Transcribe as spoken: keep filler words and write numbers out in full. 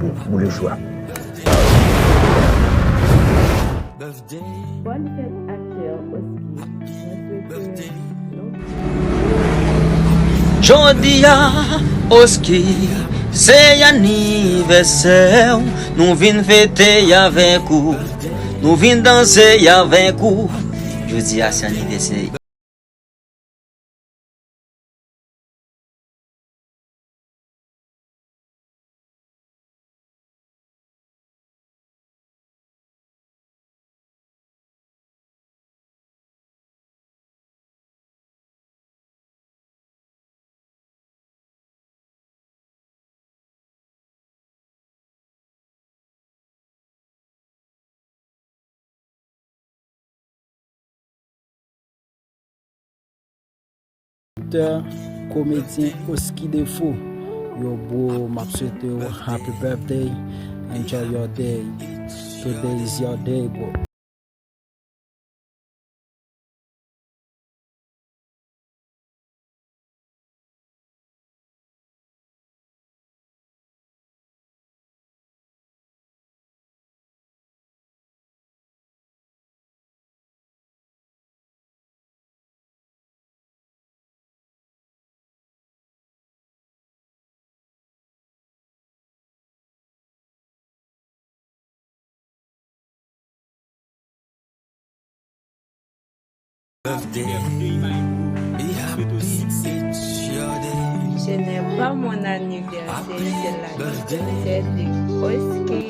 pou, pou le jou a. Bòn fèt aktè Oski. Mwen swete nou. Jodi a, Oski, se anivèsè w. Nou vin fete avèk ou. Nou vin danse avèk ou. Jodi a, se anivèsè. Aktè, komedyen Oski Defo. Yo bro, m ap swete w happy birthday. Enjoy your day. Today is your day, bro. Ce n'est pas mon anniversaire, c'est l'anniversaire de Oski.